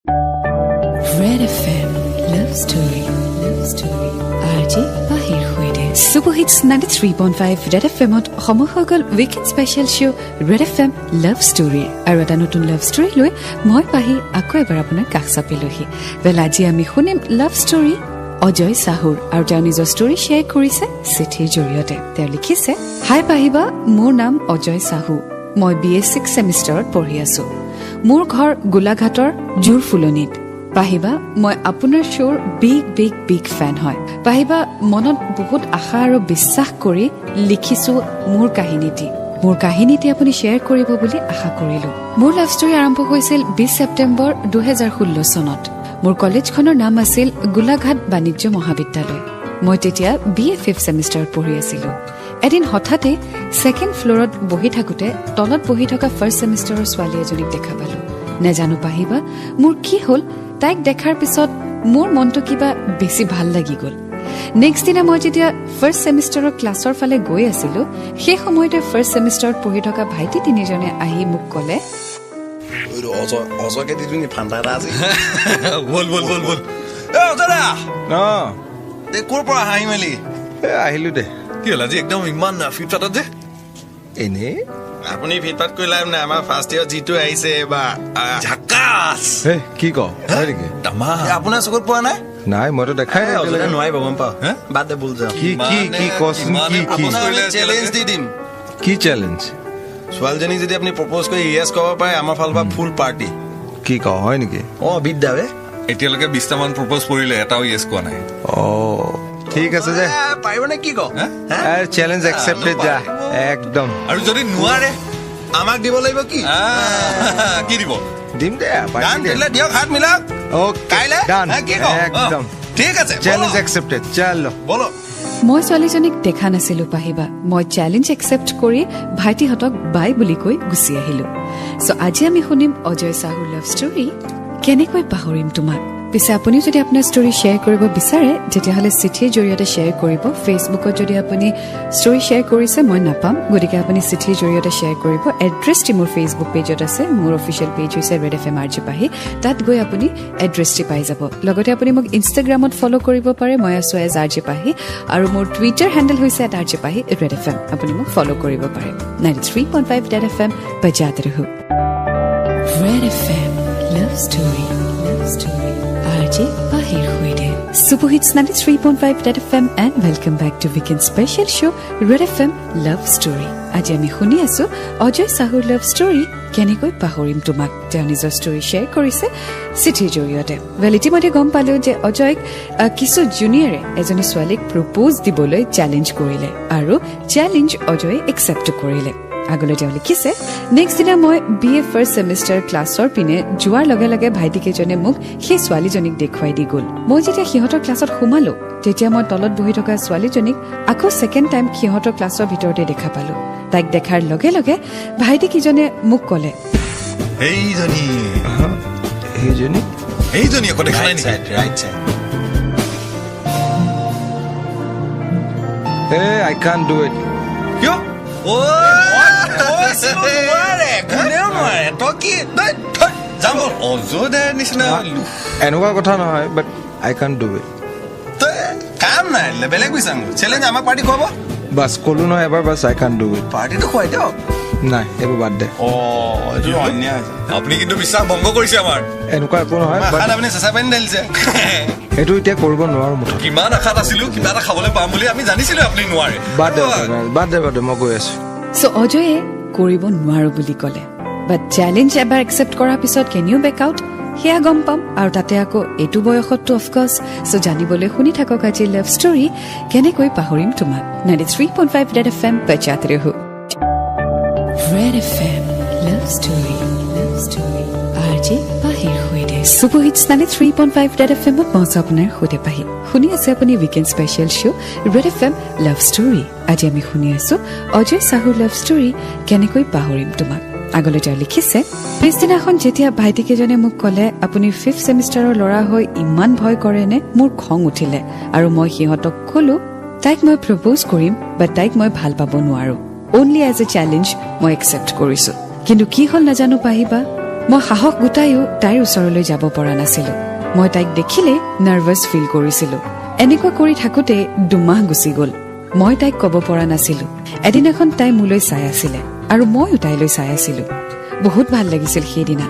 Red FM Love Story, Love Story, RJ পাহিৰ সৈতে super hits 93.5 red F এমত সময় হৈ গ'ল weekend special show Red FM Love ষ্টৰীৰ আৰু এটা নতুন লাভ ষ্টৰী লৈ মই পাহি আকৌ এবাৰ আপোনাৰ কাষ চাপিলোহি। ৱেল, আজি আমি শুনিম লাভ ষ্টৰী অজয় চাহুৰ আৰু তেওঁ নিজৰ ষ্টৰী শ্বেয়াৰ কৰিছে চিঠিৰ জৰিয়তে। তেওঁ লিখিছে, হাই পাহিবা, মোৰ নাম অজয় চাহু, মই বি এ ছিক্স ছেমিষ্টাৰত পঢ়ি আছো। মোৰ ঘৰ গোলাঘাটৰ জোৰফুলনিত। পাহিবা, মই আপোনাৰ শ্ব'ৰ বিগ বিগ বিগ ফেন হয়। পাহিবা, মনত বহুত আশা আৰু বিশ্বাস কৰি লিখিছো মোৰ কাহিনীটি। মোৰ কাহিনীটি আপুনি শ্বেয়াৰ কৰিব বুলি আশা কৰিলো। মোৰ লাভ ষ্টৰী আৰম্ভ হৈছিল 20 ছেপ্টেম্বৰ 2016 চনত। মোৰ কলেজখনৰ নাম আছিল গোলাঘাট বাণিজ্য মহাবিদ্যালয়। মই তেতিয়া বি এ ফিফ্থ ছেমিষ্টাৰত পঢ়ি আছিলো। এদিন হঠাতে ছেকেণ্ড ফ্ল'ৰত বহি থাকোঁতে তলত বহি থকা ফাৰ্ষ্ট ছেমিষ্টাৰৰ ছোৱালী এজনীক দেখা পালো। নেজানো পাহিবা, মোৰ কি হ'ল, তাইক দেখাৰ পিছত মোৰ মনটো কিবা বেছি ভাল লাগি গ'ল। নেক্সট দিনা মই যেতিয়া ফাৰ্ষ্ট ছেমিষ্টাৰৰ ক্লাছৰ ফালে গৈ আছিলো, সেই সময়তে ফাৰ্ষ্ট ছেমিষ্টাৰত পঢ়ি থকা ভাইটি তিনিজনে আহি মোক ক'লে, অজয়কে দি দিওঁ নি ফাণ্ডা এটা আজি? ব'ল ব'ল ব'ল ব'ল। এ অজয় দা! অ। এই ক'ৰ পৰা হাঁহি মেলি? এ আহিলো দে। কি হ'ল, আজি একদম ইমান ফিটফাটত যে? এনেই। আপুনি ফিটফাট কৰি লাভ নাই, আমাৰ ফাৰ্ষ্ট ইয়েৰ যিটো আহিছে এইবাৰ। ঝাকাছ! হে, কি ক, হয় নেকি? তামাম। এই আপোনাৰ চকুত পোৱা নাই? নাই, মইতো দেখাই নাই অজয় এতিয়ালৈকে। নোৱাৰিব, গম পাওঁ। হে? বাদ দে, ব'ল যাওঁ। কি কি কি, কচোন, কি কি? ইমানে কৰিলে। চেলেঞ্জ দি দিম। কি চেলেঞ্জ? ছোৱালীজনীক যদি আপুনি প্ৰপ'জ কৰি য়েছ ক'ব পাৰে, আমাৰ ফালৰ পৰা ফুল পাৰ্টি। কি ক, হয় নেকি? অ, বিদ্যা বে। এতিয়ালৈকে 20টামান প্ৰপ'জ পৰিলে, এটাও য়েছ কোৱা নাই। অ, ঠিক আছে যে। পাৰিব নে কি ক? হে? চেলেঞ্জ একচেপ্টেড, যা একদম। আৰু যদি নোৱাৰে? আমাক দিব লাগিব কি? কি দিব? দিম দে, পাৰ্টি ডান। দে। তেতিয়াহ'লে দিয়ক, হাত মিলাওক। অ'কে। কাইলে ডান। হে, কি ক? একদম। ঠিক আছে। চেলেঞ্জ একচেপ্টেড, চলো। বলো। মই ছোৱালীজনীক দেখা নাছিলো পাহিবা। মই চেলেঞ্জ একচেপ্ট কৰি ভাইটিহঁতক বাই বুলি কৈ গুচি আহিলো। চ' আজি আমি শুনিম অজয় চাহুৰ লাভ ষ্টৰী কেনেকৈ পাহৰিম তোমাক। পিছে আপুনিও যদি আপোনাৰ ষ্টৰী শ্বেয়াৰ কৰিব বিচাৰে, তেতিয়াহ'লে চিঠিৰ জৰিয়তে শ্বেয়াৰ কৰিব। ফেচবুকত যদি আপুনি ষ্টৰী শ্বেয়াৰ কৰিছে, মই নাপাম। গতিকে আপুনি চিঠিৰ জৰিয়তে শ্বেয়াৰ কৰিব। এড্ৰেছটি মোৰ ফেচবুক পেজত আছে। মোৰ অফিচিয়েল পেজ হৈছে red F M R J Pahi. তাত গৈ আপুনি এড্ৰেছটি পাই যাব। লগতে আপুনি মোক ইনষ্টাগ্ৰামত ফ'ল' কৰিব পাৰে, মই আছোঁ এজ আৰ জে পাহি আৰু মোৰ টুইটাৰ হেণ্ডেল হৈছে @RJPahi RedFM। আপুনি মোক ফ'ল' কৰিব পাৰে। 93.5 ৰেড এফ এম बजाते रहो। Red FM Love Story, Love Story, RJ পাহিৰ সৈতে। Super hits 93.5 Red FM and welcome back to weekend special show Red FM Love Story। আজি আমি শুনি আছো অজয় চাহুৰ লাভ ষ্টৰী কেনেকৈ পাহৰিম তোমাক। তেওঁ নিজৰ ষ্টৰী শ্বেয়াৰ কৰিছে চিঠিৰ জৰিয়তে। ৱেল, ইতিমধ্যে গম পালো যে অজয়ক কিছু জুনিয়ৰে এজনী ছোৱালীক প্ৰপ'জ দিবলৈ চেলেঞ্জ কৰিলে আৰু চেলেঞ্জ অজয়ে একচেপ্ট কৰিলে। আগলৈ তেওঁ লিখিছে, নেক্সট দিনা মই বি এ ফাৰ্ষ্ট ছেমিষ্টাৰ ক্লাছৰ পিনে যোৱাৰ লগে লগে ভাইটিকেইজনে মোক সেই ছোৱালীজনীক দেখুৱাই দি গ'ল। মই যেতিয়া সিহঁতৰ ক্লাছত সোমালো, তেতিয়া মই তলত বহি থকা ছোৱালীজনীক আকৌ ছেকেণ্ড টাইম সিহঁতৰ ক্লাছৰ ভিতৰতে দেখা পালো। তাইক দেখাৰ লগে লগে ভাইটিকেইজনে মোক ক'লে, সেইজনী। সেইজনী? সেইজনী আকৌ, দেখা নাই ৰাইট নেকি? Side, right side. এ, আই কান do it. কিয়? কৈছিলো নোৱাৰে, কোনেও নোৱাৰে। তই কি তই থৈ, যাম ব'ল। অজয় দাৰ নিচিনা। এনেকুৱা কথা নহয়, বাট আই কান do it. তই কাম নাই, বেলেগ বিচাৰো। চেলেঞ্জ, আমাক পাৰ্টি খুৱাব। বাছ, ক'লো নহয় এবাৰ, বাছ, আই কান do it. পাৰ্টিটো খুৱাই দিয়ক। নাই, এইবোৰ বাদ দে। অ, এইটো অন্যায় হৈছে। আপুনি কিন্তু বিশ্বাস ভংগ কৰিছে আমাৰ। এনেকুৱা একো নহয়, আশাত বাট আপুনি চেঁচা পানী ঢালিছে। সেইটো এতিয়া কৰিব নোৱাৰো মুঠতে। কিমান আশাত আছিলো কিবা এটা খাবলৈ পাম বুলি, আমি জানিছিলো আপুনি নোৱাৰে। বাদ দে, বাদ দে, বাদ দে, মই গৈ আছো। চ' অজয়ে কৰিব নোৱাৰো বুলি ক'লে, বাট চেলেঞ্জ এবাৰ একচেপ্ট কৰাৰ পিছত কেন ইউ বেক আউট, সেয়া গম পাম। আৰু তাতে আকৌ এইটো বয়সততো অফক'ৰ্ছ। চ' জানিবলৈ শুনি থাকক আজি লাভ ষ্টৰী কেনেকৈ পাহৰিম তোমাক, 93.5 Red FM बजाते रहो। Red FM Love Story, Love Story, RJ পাহিৰ সৈতে। Super hits 93.5 red F এমত মই আছোঁ আপোনাৰ সৈতে পাহি। শুনি আছে আপুনি weekend special show Red FM Love Story। আজি আমি শুনি আছো অজয় চাহুৰ লাভ ষ্টৰী কেনেকৈ পাহৰিম তোমাক। আগলৈ তেওঁ লিখিছে, পিছদিনাখন যেতিয়া ভাইটিকেইজনে মোক ক'লে, আপুনি ফিফ্থ ছেমিষ্টাৰৰ ল'ৰা হৈ ইমান ভয় কৰেনে, মোৰ খং উঠিলে আৰু মই সিহঁতক ক'লো, তাইক মই প্ৰপ'জ কৰিম, বাট তাইক মই ভাল পাব নোৱাৰো। অনলি এজ এ চেলেঞ্জ মই একচেপ্ট কৰিছো। কিন্তু কি হ'ল নাজানো পাহিবা। মই সাহস গোটাইও তাইৰ ওচৰলৈ যাব পৰা নাছিলো। মই তাইক দেখিলেই নাৰ্ভাছ ফিল কৰিছিলো। এনেকুৱা কৰি থাকোঁতে 2 মাহ গুচি গ'ল। মই তাইক ক'ব পৰা নাছিলো। এদিনাখন তাই মোলৈ চাই আছিলে আৰু ময়ো তাইলৈ চাই আছিলো। বহুত ভাল লাগিছিল সেইদিনা।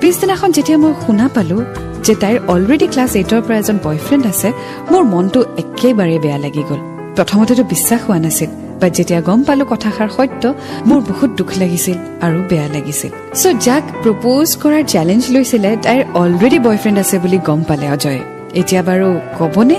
পিছদিনাখন যেতিয়া মই শুনা পালো যে তাইৰ অলৰেডি ক্লাছ 8ৰ পৰা এজন বয়ফ্ৰেণ্ড আছে, মোৰ মনটো একেবাৰে বেয়া লাগি গ'ল। প্ৰথমতেতো বিশ্বাস হোৱা নাছিল, বাট যেতিয়া গম পালো কথাষাৰ সত্য, মোৰ বহুত দুখ লাগিছিল আৰু বেয়া লাগিছিল। চ' যাক প্ৰপ'জ কৰাৰ চেলেঞ্জ লৈছিলে, তাইৰ অলৰেডি বয়ফ্ৰেণ্ড আছে বুলি গম পালে অজয়ে। এতিয়া বাৰু ক'বনে?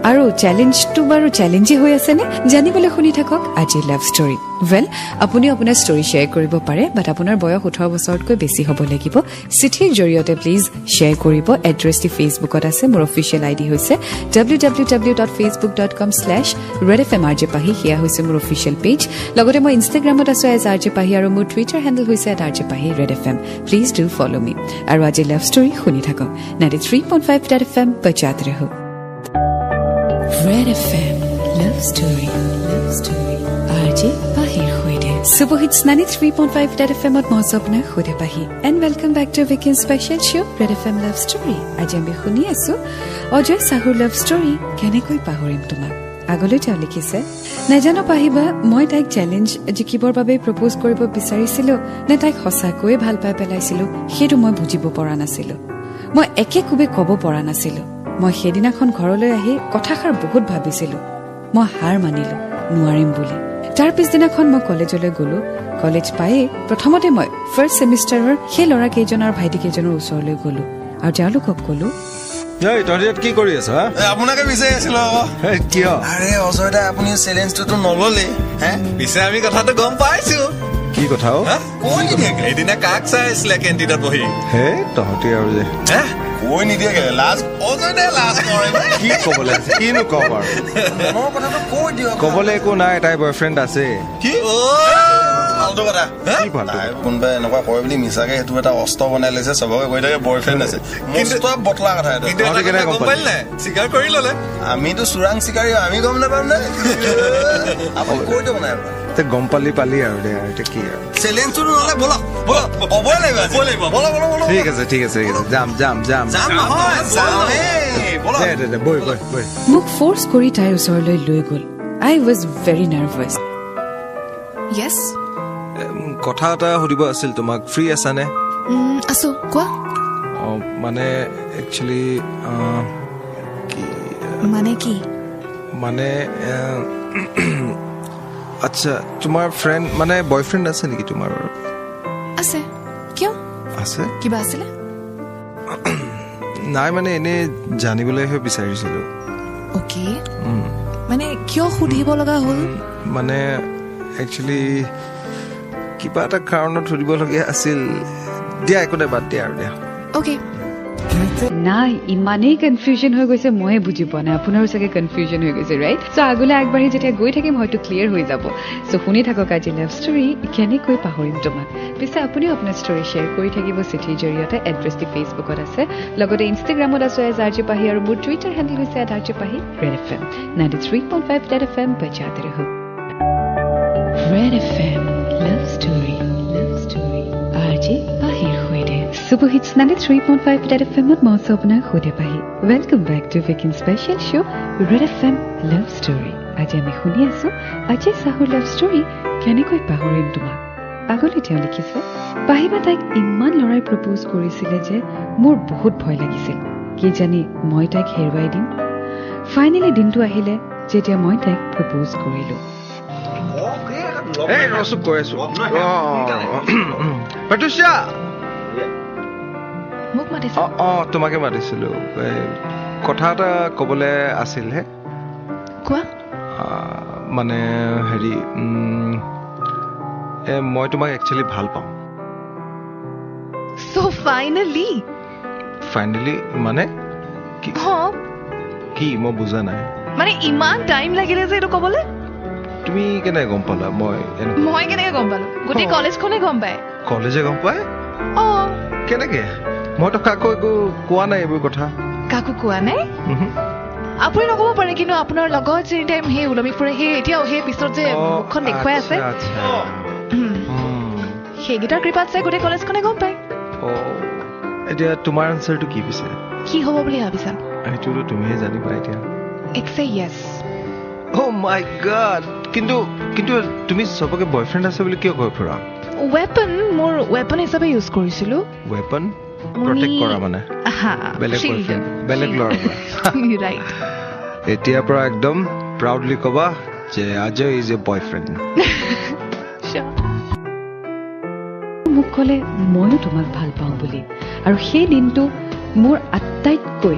আৰু চেলেঞ্জটো বাৰু চেলেঞ্জেই হৈ আছেনে? জানিবলৈ শুনি থাকক আজিৰ লাভ ষ্টৰী। ৱেল, আপুনি আপোনাৰ ষ্টৰী শ্বেয়াৰ কৰিব পাৰে, বাট আপোনাৰ বয়স 18 বছৰতকৈ বেছি হ'ব লাগিব। চিঠিৰ জৰিয়তে প্লিজ শ্বেয়াৰ কৰিব। এড্ৰেছটি ফেচবুকত আছে। মোৰ অফিচিয়েল আই ডি হৈছে www.facebook.com/redfmrj Pahi. সেয়া হৈছে মোৰ অফিচিয়েল পেজ। লগতে মই ইনষ্টাগ্ৰামত আছোঁ এজ আৰ জে পাহি আৰু মোৰ টুইটাৰ হেণ্ডেল হৈছে @RJ Pahi Red FM। Please do follow me. আৰু আজি লাভ ষ্টৰী শুনি থাকক 93.5 ৰেড এফ এম, बजाते रहो। Red FM Love Story, Love Story, RJ পাহিৰ সৈতে super hits 93.5 red F এমত মই আছোঁ আপোনাৰ সৈতে পাহি। And welcome back to weekend special show Red FM Love Story। আজি আমি শুনি আছোঁ অজয় চাহুৰ লাভ ষ্টৰী, কেনেকৈ পাহৰিম তোমাক। আগলৈ তেওঁ লিখিছে, নাজানো পাহিবা, মই তাইক চেলেঞ্জ জিকিবৰ বাবে প্ৰপ'জ কৰিব বিচাৰিছিলো নে তাইক সঁচাকৈয়ে ভাল পাই পেলাইছিলো, সেইটো মই বুজিব পৰা নাছিলো। মই একে কোবে ক'ব পৰা নাছিলো। মই সেইদিনাখন ঘৰলৈ আহি কথাষাৰ বহুত ভাবিছিলো। মই হাৰ মানিলো নোৱাৰিম বুলি। তাৰ পিছদিনাখন মই কলেজলৈ গলো। কলেজ পায়েই প্ৰথমতে মই ফাৰ্ষ্ট ছেমিষ্টাৰৰ সেই ল'ৰা কেইজন আৰু ভাইটি কেইজনৰ ওচৰলৈ গলো আৰু তেওঁলোকক কলো, এই তহঁতি ইয়াত কি কৰি আছ হা? আপোনাকে বিচাৰি আছিলো আকৌ। এই, কিয়? আৰে অজয় দা, আপুনি চেলেঞ্জটোতো নল'লেই হে। পিছে আমি কথাটো গম পাইছো। কি কথা অ? হা? কৈ নিদিয়াকে। সেইদিনা কাক চাই আছিলে কেণ্টিনত বহি? হে তহঁতি আৰু যে হে? কৈ নিদিয়াকে লাজ, অজয় দাই লাজ কৰে। কি ক'বলৈ আছে, কিনো ক'ম আৰু? মনৰ কথাটো কৈ দিয়ক। ক'বলৈ একো নাই, তাই বয়ফ্ৰেণ্ড আছে। কি ফাল্টু কথা। কি ফাল্টু? তাই কোনোবাই এনেকুৱা কয় বুলি মিছাকে সেইটো এটা অস্ত্ৰ বনাই লৈছে, চবকে কৈ থাকে বয়ফ্ৰেণ্ড আছে। মস্ত বটলা কথা এইটো। কিন্তু এটা তহঁতি কথা কেনেকে গম গম পালি নাই, স্বীকাৰ কৰি ল'লে। আমিতো চোৰাং চিকাৰী, আমি গম নাপাম নে? আপুনি কৈ দিয়ক নাই। এতিয়া গম পালি পালি আৰু দে আৰু, এতিয়া কি আৰু। চেলেঞ্জটো নহ'লে ব'লক ব'লক, ক'বই লাগিব আজি। ক'বই লাগিব। ব'লক ব'লক ব'লক। ঠিক আছে ঠিক আছে ঠিক আছে, যাম যাম যাম। যাম নহয়, যামেই, ব'লক। দে দে দে, বৈ বৈ বৈ। মোক ফ'ৰ্চ কৰি তাইৰ ওচৰলৈ লৈ গ'ল। I was very nervous. Yes. কথা এটা সুধিব আছিল তোমাক, ফ্ৰী আছানে? আছো, কোৱা। অঁ, মানে একচুৱেলি কি মানে কি? মানে আচ্ছা, তোমাৰ ফ্ৰেণ্ড মানে বয়ফ্ৰেণ্ড আছে নেকি তোমাৰ বাৰু? আছে। কিয়? আছে। কিবা আছিলে? নাই, মানে এনেই জানিবলৈহে বিচাৰিছিলোঁ। অ'কে, মানে কিয় সুধিব লগা হ'ল? মানে একচুৱেলি কিবা এটা কাৰণত সুধিবলগীয়া আছিল। দিয়া, একো নাই, বাদ দিয়া আৰু দিয়া। অ'কে। নাই, ইমানেই কনফিউজন হৈ গৈছে, ময়ে বুজি পোৱা নাই। আপোনাৰো চাগে কনফিউজন হৈ গৈছে, ৰাইট? চ' আগলৈ আগবাঢ়ি যেতিয়া গৈ থাকিম, হয়তো ক্লিয়াৰ হৈ যাব। চ' শুনি থাকক আজি লাভ ষ্টৰী, কেনেকৈ পাহৰিম তোমাক। পিছে আপুনিও আপোনাৰ ষ্টৰী শ্বেয়াৰ কৰি থাকিব চিঠিৰ জৰিয়তে। এড্ৰেছটি ফেচবুকত আছে, লগতে ইনষ্টাগ্ৰামত আছোঁ এজ আৰ জে পাহি আৰু মোৰ টুইটাৰ হেণ্ডেল হৈছে @RJ Pahi. Red FM 93.5 Red FM, बजाते रहो। Red FM Love Story, Love Story, RJ পাহিৰ সৈতে super hits 93.5 red F এমত মই আছোঁ আপোনাৰ সৈতে পাহি। Welcome back to weekend special show Red FM Love Story। আজি আমি শুনি আছোঁ অজয় চাহুৰ লাভ ষ্টৰী, কেনেকৈ পাহৰিম তোমাক। আগলৈ তেওঁ লিখিছে, পাহিবা, তাইক ইমান ল'ৰাই প্ৰপ'জ কৰিছিলে যে মোৰ বহুত ভয় লাগিছিল, কি জানি মই তাইক হেৰুৱাই দিম। ফাইনেলি দিনটো আহিলে যেতিয়া মই তাইক প্ৰপ'জ কৰিলোঁ। এই ৰচোন, কৈ আছো। প্ৰত্যুষা। মোক মাতিছে? অঁ অঁ, তোমাকে মাতিছিলো। এই, কথা এটা ক'বলৈ আছিল হে। কোৱা। মানে হেৰি, মই তোমাক একচুৱেলি ভাল পাওঁ। চ' ফাইনেলি? ফাইনেলি মানে কি? অঁ। কি, মই বুজা নাই। মানে ইমান টাইম লাগিলে যে এইটো ক'বলৈ? তুমি কেনেকে গম পালা মই এনেকুৱা? মই কেনেকে গম পালো? গোটেই কলেজখনে গম পায়। কলেজে গম পায়? অঁ। কেনেকে? মইতো কাকো একো কোৱা নাই এইবোৰ কথা। কাকো কোৱা নাই? উহু। আপুনি নক'ব পাৰে, কিন্তু আপোনাৰ লগত যে এনি টাইম সেই ওলমি ফুৰে, সেই এতিয়াও সেই পিছত যে মুখখন দেখুৱাই আছে, আচ্ছা, আচ্ছা। সেইকেইটাৰ কৃপাত চাই গোটেই কলেজখনে গম পায়। এতিয়া তোমাৰ আনচাৰটো কি পিছে? কি হ'ব বুলি ভাবিছা? সেইটোতো তুমিহে জানিবা এতিয়া। It's a yes. Oh my God! কিন্তু কিন্তু তুমি চবকে বয়ফ্ৰেণ্ড আছে বুলি কিয় কৈ ফুৰা? ৱেপন, মোৰ ৱেপন হিচাপে ইউজ কৰিছিলো। ৱেপন? প্ৰটেক্ট কৰা মানে? বেলেগ বয়ফ্ৰেণ্ড, বেলেগ ল'ৰাৰ পৰা। ৰাইট। এতিয়াৰ পৰা একদম প্ৰাউডলি ক'বা যে অজয় is a boyfriend. মোক ক'লে ময়ো তোমাক ভাল পাওঁ বুলি, আৰু সেই দিনটো মোৰ আটাইতকৈ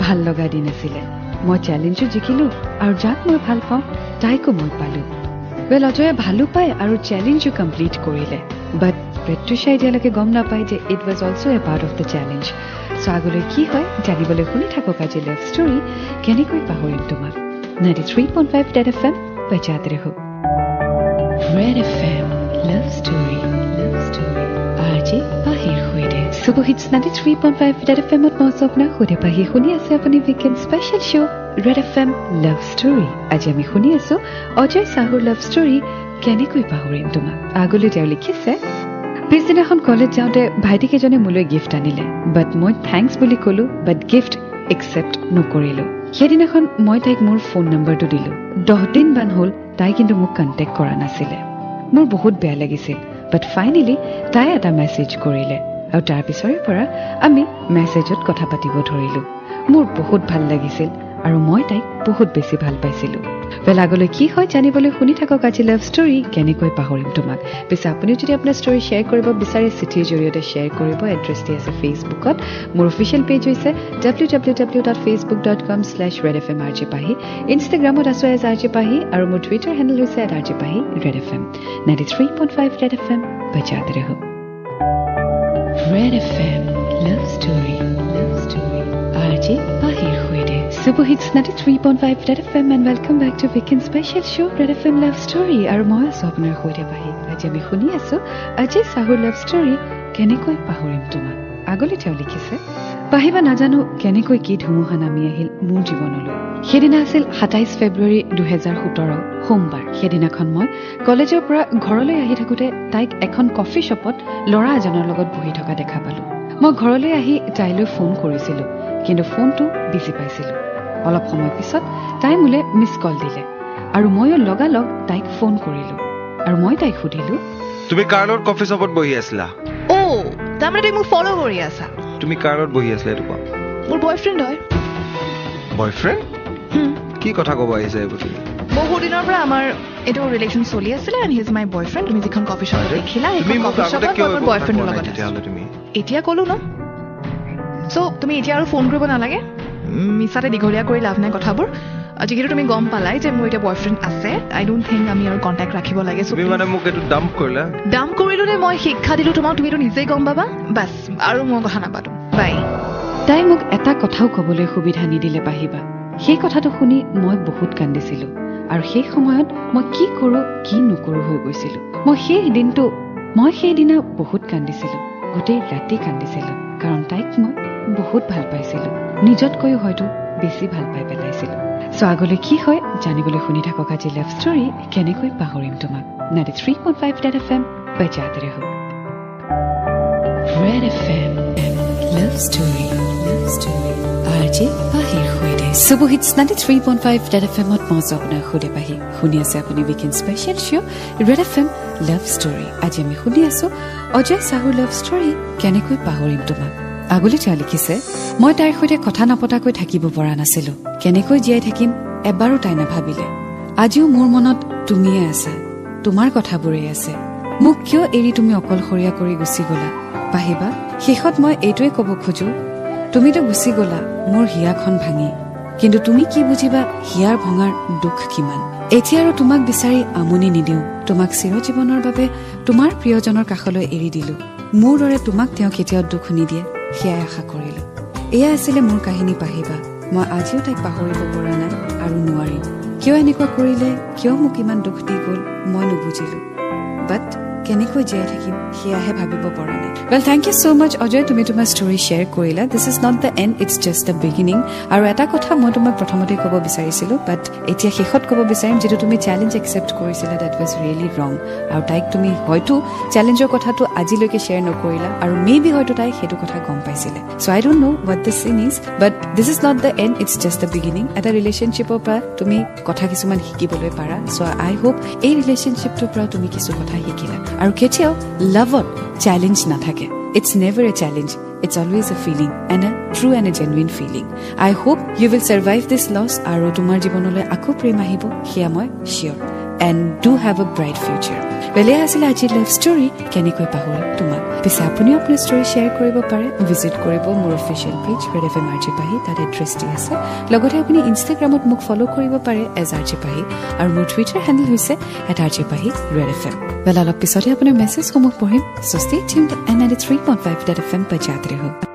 ভাল লগা দিন আছিলে। মই চেলেঞ্জো জিকিলোঁ আৰু যাক মই ভাল পাওঁ তাইকো মই পালোঁ। ৱেল, অজয়ে ভালো পায় আৰু চেলেঞ্জো কমপ্লিট কৰিলে। বাট প্ৰত্যুষাই এতিয়ালৈকে গম নাপায় যে it was also a part of the challenge. So আগলৈ কি হয় জানিবলৈ শুনি থাকক আজি লাভ ষ্টৰী কেনেকৈ পাহৰিম তোমাক। 93.5 ৰেড এফ এম বজাতে ৰহো। Red FM love story, love story, RJ পাহিৰ সৈতে। Super hits 93.5 red F এমত মই আপোনাৰ সৈতে পাহি। শুনি আছে আপুনি weekend special show red FM love story. আজি আমি শুনি আছো অজয় চাহুৰ লাভ ষ্টৰী কেনেকৈ পাহৰিম তোমাক। আগলৈ তেওঁ লিখিছে, পিছদিনাখন কলেজ যাওঁতে ভাইটিকেইজনে মোলৈ গিফ্ট আনিলে, বাট মই thanks বুলি ক'লো, বাট গিফ্ট একচেপ্ট নকৰিলোঁ। সেইদিনাখন মই তাইক মোৰ ফোন নম্বৰটো দিলোঁ। 10 দিনমান হ'ল তাই কিন্তু মোক কণ্টেক্ট কৰা নাছিলে। মোৰ বহুত বেয়া লাগিছিল, বাট ফাইনেলি তাই এটা মেছেজ কৰিলে আৰু তাৰ পিছৰে পৰা আমি মেছেজত কথা পাতিব ধৰিলোঁ। মোৰ বহুত ভাল লাগিছিল আৰু মই তাইক বহুত বেছি ভাল পাইছিলোঁ। ৱেল, আগলৈ কি হয় জানিবলৈ শুনি থাকক আজি লাভ ষ্টৰী কেনেকৈ পাহৰিম তোমাক। পিছে আপুনিও যদি আপোনাৰ ষ্টৰী শ্বেয়াৰ কৰিব বিচাৰে চিঠিৰ জৰিয়তে শ্বেয়াৰ কৰিব। এড্ৰেছ দি আছে ফেচবুকত। মোৰ অফিচিয়েল পেজ হৈছে www.facebook.com/redfmrjpahi। ইনষ্টাগ্ৰামত আছোঁ এজ আৰ জে পাহি আৰু মোৰ টুইটাৰ হেণ্ডেল হৈছে @rjpahi red F M. 93.5 red F M বজাতে ৰহো। Red FM love story, love story, RJ পাহিৰ সৈতে। Super hits 93.5 red FM and welcome back to weekend special show red FM love story. আৰু মই আছোঁ আপোনাৰ সৈতে পাহি। আজি আমি শুনি আছোঁ অজয় চাহুৰ লাভ ষ্টৰী কেনেকৈ পাহৰিম তোমাক। আগলৈ তেওঁ লিখিছে, পাহিবা নাজানো কেনেকৈ কি ধুমুহা নামি আহিল মোৰ জীৱনলৈ। সেইদিনা আছিল 27 ফেব্ৰুৱাৰী 2017 সোমবাৰ। সেইদিনাখন মই কলেজৰ পৰা ঘৰলৈ আহি থাকোঁতে তাইক এখন কফি শ্বপত ল'ৰা এজনৰ লগত বহি থকা দেখা পালোঁ। মই ঘৰলৈ আহি তাইলৈ ফোন কৰিছিলোঁ, কিন্তু ফোনটো বিজি পাইছিলোঁ। অলপ সময় পিছত তাই মোলৈ মিছ কল দিলে আৰু ময়ো লগালগ তাইক ফোন কৰিলোঁ আৰু মই তাইক সুধিলোঁ, তুমি কাৰ লগত কফি শ্বপত বহি আছিলা? অ', তাৰমানে তুমি মোক ফ'ল' কৰি আছা? তুমি কাৰ লগত বহি আছিলা এইটো কোৱা। মোৰ বয়ফ্ৰেণ্ড হয়। বয়ফ্ৰেণ্ড? কি কথা ক'ব আহিছা এইবোৰ তুমি? বহু দিনৰ পৰা আমাৰ এইটো ৰিলেশ্যন চলি আছিলে and he is my boyfriend. তুমি যিখন কফি শ্বপত দেখিলা সেইখন কফি শ্বপত মই মোৰ বয়ফ্ৰেণ্ডৰ লগত তেতিয়াহ'লে তুমি এতিয়া ক'লো ন। চ' তুমি এতিয়া আৰু ফোন কৰিব নালাগে, মিছাতে দীঘলীয়া কৰি লাভ নাই কথাবোৰ। যিহেতু তুমি গম পালাই যে মোৰ এতিয়া বয়ফ্ৰেণ্ড আছে, আই don't think আমি আৰু কণ্টেক্ট ৰাখিব লাগে। তুমি মানে মোক এইটো ডাম্প কৰিলা? ডাম্প কৰিলো নে মই শিক্ষা দিলো তোমাক, তুমি এইটো নিজেই গম পাবা। বাছ, আৰু মই কথা নাপাতো, বাই। তাই মোক এটা কথাও ক'বলৈ সুবিধা নিদিলে পাহিবা। সেই কথাটো শুনি মই বহুত কান্দিছিলোঁ আৰু সেই সময়ত মই কি কৰোঁ কি নকৰোঁ হৈ গৈছিলোঁ। মই সেইদিনা বহুত কান্দিছিলোঁ, গোটেই ৰাতি কান্দিছিলোঁ, কাৰণ তাইক মই বহুত ভাল পাইছিলোঁ, নিজতকৈও হয়তো বেছি ভাল পাই পেলাইছিলোঁ। চ' আগলৈ কি হয় জানিবলৈ শুনি থাকক আজি লাভ ষ্টৰী কেনেকৈ পাহৰিম তোমাক। 93.5 ৰেড এফ এম বজাতে ৰহো। Red FM love story, love story, RJ পাহিৰ সৈতে। ছুপাৰ হিটছ 93.5 ৰেড এফ এমত মই আপোনাৰ সৈতে পাহি। শুনি আছে আপুনি weekend special show red FM love story. আজি আমি শুনি আছোঁ অজয় চাহুৰ লাভ ষ্টৰী কেনেকৈ পাহৰিম তোমাক। আগলৈ তেওঁ লিখিছে, মই তাইৰ সৈতে কথা নপতাকৈ থাকিব পৰা নাছিলো। কেনেকৈ জীয়াই থাকিম এবাৰো তাই নাভাবিলে। আজিও মোৰ মনত তুমিয়ে আছা, তোমাৰ কথাবোৰেই আছে। মোক কিয় এৰি তুমি অকলশৰীয়া কৰি গুচি গ'লা পাহিবা? শেষত মই এইটোৱে ক'ব খোজো, তুমিতো গুচি গ'লা মোৰ হিয়াখন ভাঙি, কিন্তু তুমি কি বুজিবা হিয়াৰ ভঙাৰ দুখ কিমান। এতিয়া আৰু তোমাক বিচাৰি আমনি নিদিওঁ, তোমাক চিৰজীৱনৰ বাবে তোমাৰ প্ৰিয়জনৰ কাষলৈ এৰি দিলো। মোৰ দৰে তোমাক তেওঁ কেতিয়াও দুখ নিদিয়ে, সেয়াই আশা কৰিলো। এয়া আছিলে মোৰ কাহিনী পাহিবা। মই আজিও তাইক পাহৰিব পৰা নাই আৰু নোৱাৰিম। কিয় এনেকুৱা কৰিলে, কিয় মোক ইমান দুখ দি গ'ল মই নুবুজিলো, বাট কেনেকৈ জীয়াই থাকিম সেয়াহে ভাবিব পৰা নাই। Well, thank you so much, Ajay. তুমি তোমাৰ ষ্টৰী শ্বেয়াৰ কৰিলা। This is not the end, it's just the beginning. আৰু এটা কথা মই তোমাক প্ৰথমতে ক'ব বিচাৰিছিলোঁ, বাট এতিয়া শেষত ক'ব বিচাৰিম, যিটো তুমি চেলেঞ্জ একচেপ্ট কৰিছিলা, that was really wrong. আৰু তাইক তুমি হয়তো চেলেঞ্জৰ কথাটো আজিলৈকে শ্বেয়াৰ নকৰিলা আৰু মে বি হয়তো তাই সেইটো কথা গম পাইছিলে। So I don't know what the scene is, but this is not the end, it's just the beginning. এটা ৰিলেশ্যনশ্বিপৰ পৰা তুমি কথা কিছুমান শিকিবলৈ পাৰা। চ' আই হোপ এই ৰিলেশ্যনশ্বিপটোৰ পৰা তুমি কিছু কথা শিকিলা। আৰু কেতিয়াও লাভত চেলেঞ্জ নাথাকে। It's never a challenge. It's always a feeling, and a true and a genuine feeling. I hope you will survive this loss আৰু তোমাৰ জীৱনলৈ আকৌ প্ৰেম আহিব, সেয়া মই চিয়'ৰ, and do have a bright future. বেলেগ আছিলে আজিৰ লাভ ষ্টৰী কেনেকৈ পাহৰিম তোমাক। পিছে আপুনিও আপোনাৰ ষ্টৰী শ্বেয়াৰ কৰিব পাৰে। ভিজিট কৰিব মোৰ official page red F M R J পাহি, তাত এড্ৰেছ দি আছে। লগতে আপুনি ইনষ্টাগ্ৰামত মোক ফ'ল' কৰিব পাৰে এজ আৰ জে পাহি আৰু মোৰ টুইটাৰ হেণ্ডেল হৈছে @RJPahi Red FM. Well, অলপ পিছতে আপোনাৰ মেছেজসমূহ পঢ়িম। So stay tuned and 93.5 Red FM बजाते रहो।